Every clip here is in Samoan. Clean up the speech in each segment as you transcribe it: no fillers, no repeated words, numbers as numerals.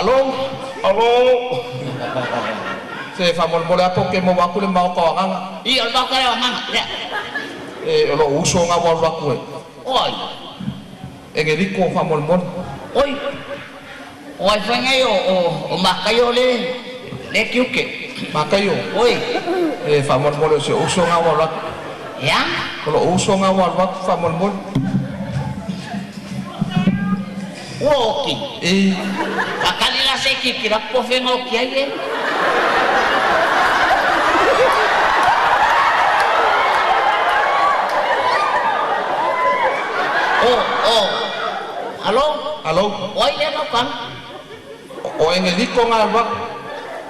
Alo. Alo. Se faamolemole a po ke maua atu le maota o Agaga. I o le maota lea o Agaga lea. E o lou uso ga ua alu atu e. Oi. Egeliko faamolemole. Oi. O ai foi nei o Makaio le le kiuke. Makaio. Oi. E faamolemole o si ou uso ga ua alu atu. Ia? O lou uso ga ua alu atu faamolemole. Ua oki. E. Fakali la se ki la po fenga o ki ai e. O. Alo. Alo. Oi le no kan. O Engeliko ga alu atu.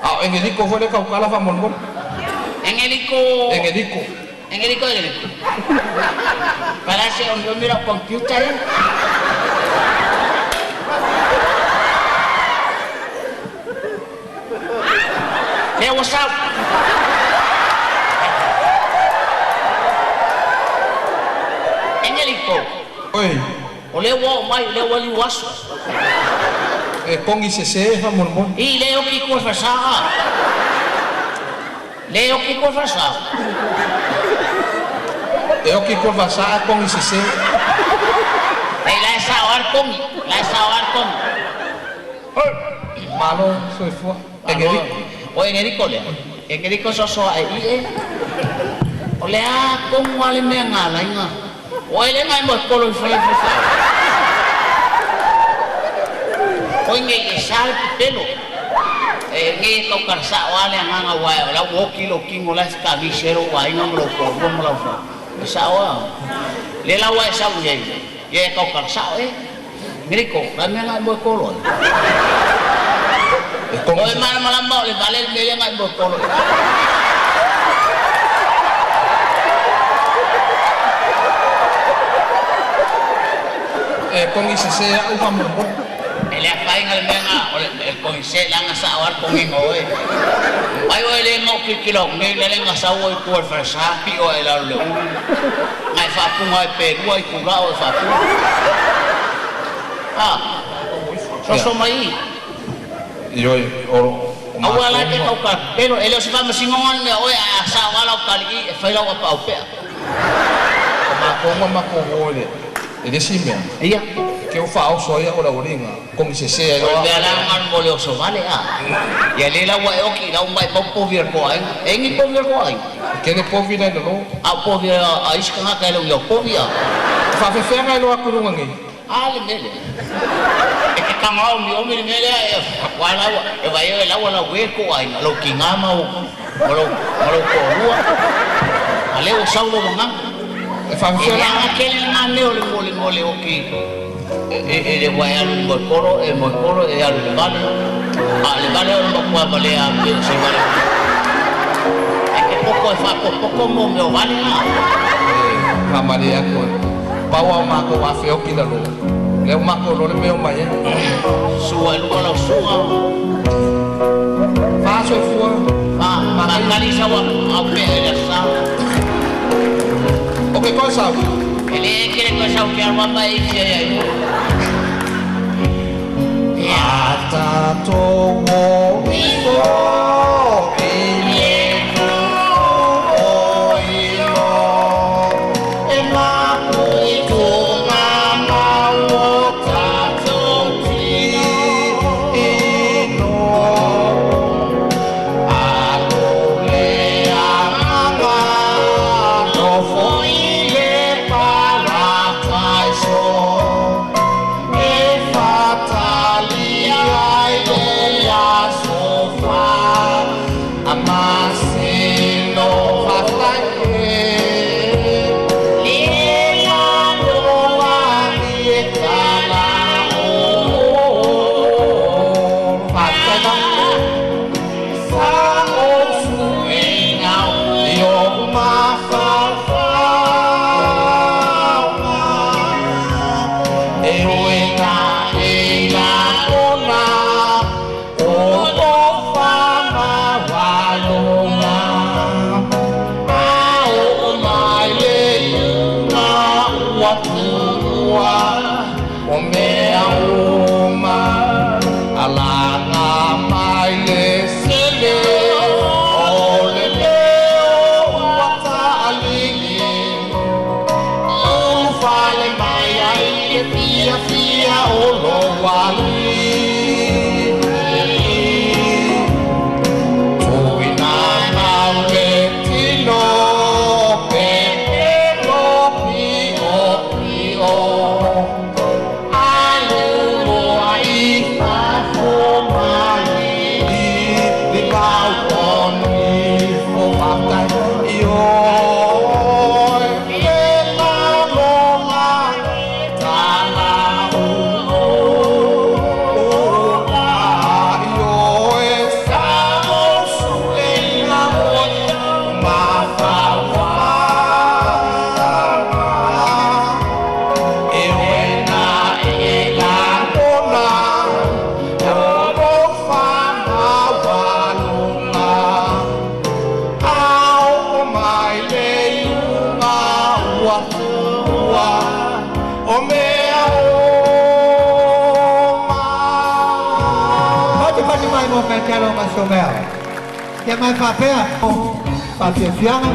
A o Engeliko foi le taukala faamolemole. Engeliko. Engeliko. Engeliko Engeliko. Parece o meu mira computer. Hey, what's up? Engeliko. Oi. O le ua o mai, o le ua liu aso. E kongi sese faamolemole. I le oki kua fasaga. Le oki kua fasaga. E oki kua fasaga kongi sese. E la e sao ar kongi. La e sao ar kongi. Malo soifua. Engeliko. O Engeliko lea. Engeliko sosoa e i e. O le a kongu ale mea ngā lainga. O e le ngai mo kolo i whai whai. O ngai e sale pepelo. E ngai kau karsa o ale anganga wae. O la woki lo kingo la ska visero wa inga mo lo ko mo la fa. E sa o. Le la wae sa ngai. Ye kau karsa e. Engeliko, la mea ngai mo kolo. O e mana malama o le vale le ngai mo kolo. E kongi sese au faamolemole. E le afainga le mea o le kongi se langa sa o ar kongi ngoe. Ai o le ngo kikilo ngi le lenga sa o ku al farsa pi o e la le ulu. Ngai faapunga e pe lua i kula o e faapunga. Ah. Soso mai. Ioi o Aua la ke kau ka pero ele o se faamasingoga le mea oe a sa o ala o kalii e fai lau apaau pea. O makou ma makou o le e le isi mea. Ia. Ke o faaoso ai o le aualiiga kongi sese ai. O le mea la mo le oso vale a. Ia le lau e oki lau mai pau povi al ko ai. E ngi povi al ko ai. Ke le povi la lo. A povi a iska ka le yo povi a. Faafefeaga e loa atu luga nei. A le mele. E ke kangao mi o mi le mele e wa lau e vai e lau la we ko ai lo ki ngama o lo lo ko rua. A le o saulo nga. E faafefea la ke le nga me o le mole mole o ki. E le vai alu mo koro e mo koro e alu le vale. A le vale o mo kwa vale a pe se vale. E ke poko e fa poko mo me o vale a. E fa maria ko. Pau au mako wa fe o ki la lo. Le o mako lo le meo mai e. Sua lu la sua. Fa soifua. Fa ma kali sa wa au pe e sa. O ke koe sau. E le ke le koe sau ke arwa mai i fia ia. Ata tō o i le o i lo e mapu i tō ngā mau o tātou tino. Alo le anganga nofo i le parataiso e fatali ai le aso. mai talo ma so mea. Ia mai faapea, faafiafiaga.